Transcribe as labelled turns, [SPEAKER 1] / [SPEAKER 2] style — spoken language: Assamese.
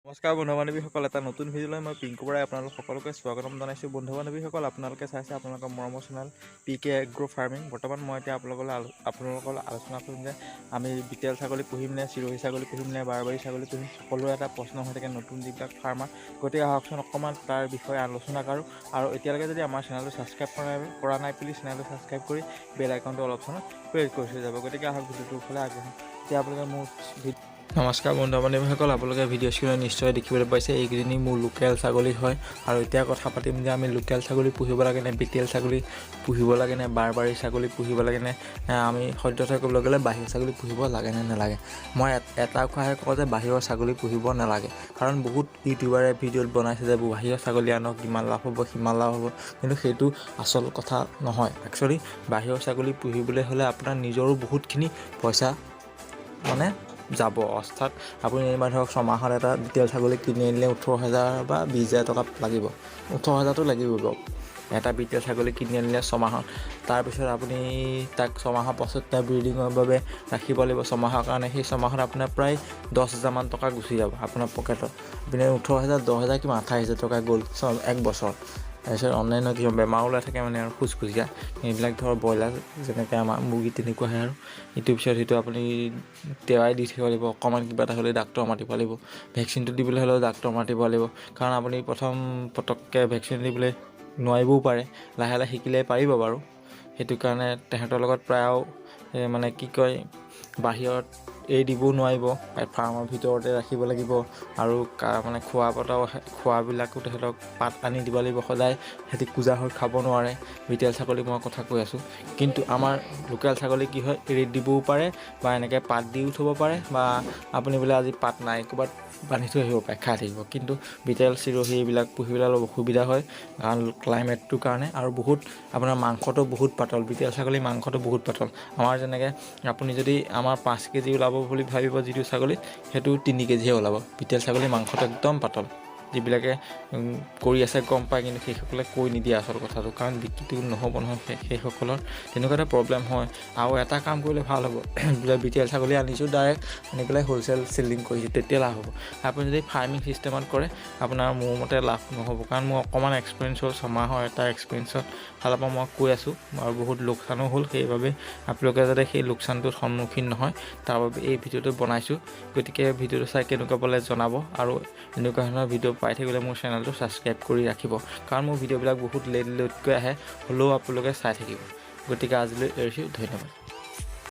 [SPEAKER 1] নমস্কাৰ বন্ধু বান্ধৱীসকল, এটা নতুন ভিডিঅ'লৈ মই পিংকু বৰাই আপোনালোক সকলোকে স্বাগতম জনাইছোঁ। বন্ধু বান্ধৱীসকল, আপোনালোকে চাইছে আপোনালোকৰ মৰমৰ channel P K agro' farming. বৰ্তমান মই এতিয়া আপোনালোকৰ আলোচনা কৰিম যে আমি বিটেল ছাগলী পুহিম নে চিৰহী ছাগলী পুহিম নে বাৰবাৰী ছাগলী পুহিম। সকলোৰে এটা প্ৰশ্ন হৈ থাকে নতুন যিবিলাক ফাৰ্মাৰ। গতিকে আহকচোন, অকণমান তাৰ বিষয়ে আলোচনা কৰোঁ। আৰু এতিয়ালৈকে যদি আমাৰ চেনেলটো ছাবস্ক্ৰাইব কৰা নাই, প্লিজ চেনেলটো ছাবস্ক্ৰাইব কৰি বেল আইকনটো অলপ চলপ প্ৰেছ কৰি থৈ যাব। গতিকে আহক, ভিডিঅ'টোৰ ফালে আগবাঢ়োঁ। এতিয়া আপোনালোকে মোৰ নমস্কাৰ বন্ধু বান্ধৱীসকল, আপোনালোকে ভিডিঅ' স্ক্ৰীণত নিশ্চয় দেখিবলৈ পাইছে, এইকেইজনী মোৰ লোকেল ছাগলী হয়। আৰু এতিয়া কথা পাতিম যে আমি লোকেল ছাগলী পুহিব লাগে নে বিটেল ছাগলী পুহিব লাগে নে বাৰবাৰী ছাগলী পুহিব লাগে নে আমি সদ্যহতে ক'বলৈ গ'লে বাহিৰৰ ছাগলী পুহিব লাগে নে নালাগে। মই এটা কথাহে কওঁ যে বাহিৰৰ ছাগলী পুহিব নালাগে। কাৰণ বহুত ইউটিউবাৰে ভিডিঅ'ত বনাইছে যে বাহিৰৰ ছাগলী আনক, ইমান লাভ হ'ব, সিমান লাভ হ'ব। কিন্তু সেইটো আচল কথা নহয়। একচুৱেলি বাহিৰৰ ছাগলী পুহিবলৈ হ'লে আপোনাৰ নিজৰো বহুতখিনি পইচা মানে যাব। অৰ্থাৎ আপুনি যেনিবা ধৰক ছমাহত এটা বিটেল ছাগলী কিনি আনিলে 18,000 বা 20,000 টকা লাগিব। 18,000টো লাগিব বাৰু এটা বিটেল ছাগলী কিনি আনিলে ছমাহত। তাৰপিছত আপুনি তাক ছমাহৰ পাছত তাৰ ব্ৰিডিঙৰ বাবে ৰাখিব লাগিব ছমাহৰ কাৰণে। সেই ছমাহত আপোনাৰ প্ৰায় 10,000মান টকা গুচি যাব আপোনাৰ পকেটত। আপুনি 18,000, 10,000 কিমান, 28,000 টকা গ'ল এক বছৰত। তাৰপিছত অন্যান্য কিছুমান বেমাৰ ওলাই থাকে, মানে আৰু খুচখুচীয়া এইবিলাক, ধৰক ব্ৰইলাৰ যেনেকৈ আমাৰ মুৰ্গী তেনেকুৱাহে। আৰু ইটোৰ পিছত সিটো আপুনি টেৱাই দি থাকিব লাগিব। অকণমান কিবা এটা হ'লে ডাক্তৰ মাতিব লাগিব। ভেকচিনটো দিবলৈ হ'লেও ডাক্তৰ মাতিব লাগিব। কাৰণ আপুনি প্ৰথম পটককৈ ভেকচিন দিবলৈ নোৱাৰিবও পাৰে, লাহে লাহে শিকিলে পাৰিব বাৰু। সেইটো কাৰণে তেহেঁতৰ লগত প্ৰায় আৰু মানে কি কয়, বাহিৰত এৰি দিবও নোৱাৰিব, ফাৰ্মৰ ভিতৰতে ৰাখিব লাগিব। আৰু মানে খোৱা বতাও, খোৱাবিলাকো তেহেঁতক পাত আনি দিব লাগিব সদায়। সিহঁতি কুঁজা হৈ খাব নোৱাৰে। বিটেল ছাগলী মই কথা কৈ আছোঁ। কিন্তু আমাৰ লোকেল ছাগলী কি হয়, এৰি দিবও পাৰে বা এনেকৈ পাত দিও থ'ব পাৰে বা আপুনি বোলে আজি পাত নাই, ক'ৰবাত বান্ধি থৈ আহিব পাৰে, খাই থাকিব। কিন্তু বিটেল, চিৰহী এইবিলাক পুহিবলৈ অলপ অসুবিধা হয়, কাৰণ ক্লাইমেটটোৰ কাৰণে। আৰু বহুত আপোনাৰ মাংসটো বহুত পাতল। বিটেল ছাগলীৰ মাংসটো বহুত পাতল। আমাৰ যেনেকৈ আপুনি যদি আমাৰ 5 কেজি ওলাব বুলি ভাবিব যিটো ছাগলীত, সেইটো 3 কেজিহে ওলাব। বিটেল ছাগলীৰ মাংসটো একদম পাতল। যিবিলাকে কৰি আছে গম পায়, কিন্তু সেইসকলে কৈ নিদিয়ে আচল কথাটো, কাৰণ বিক্ৰীটো নহ'ব নহয়। সেইসকলৰ তেনেকুৱা এটা প্ৰব্লেম হয়। আৰু এটা কাম কৰিলে ভাল হ'ব, বোলে বিটেল ছাগলী আনিছোঁ, ডাইৰেক্ট আনি পেলাই হ'লচেল চেলিং কৰিছোঁ, তেতিয়া লাভ হ'ব। আপুনি যদি ফাৰ্মিং ছিষ্টেমত কৰে, আপোনাৰ মোৰ মতে লাভ নহ'ব। কাৰণ মোৰ অকণমান এক্সপিৰিয়েঞ্চ হ'ল, ছমাহৰ এটা এক্সপিৰিয়েঞ্চত ফালৰ পৰা মই কৈ আছোঁ। আৰু বহুত লোকচানো হ'ল। সেইবাবে আপোনালোকে যাতে সেই লোকচানটোৰ সন্মুখীন নহয়, তাৰ বাবে এই ভিডিঅ'টো বনাইছোঁ। গতিকে ভিডিঅ'টো চাই কেনেকুৱা পালে জনাব। আৰু এনেকুৱা ধৰণৰ ভিডিঅ' পাই থাকিবলৈ মোৰ চেনেলটো ছাবস্ক্ৰাইব কৰি ৰাখিব। কাৰণ মোৰ ভিডিঅ'বিলাক বহুত লেট লেটকৈ আহে, হ'লেও আপোনালোকে চাই থাকিব। গতিকে আজিলৈ এৰিছোঁ, ধন্যবাদ।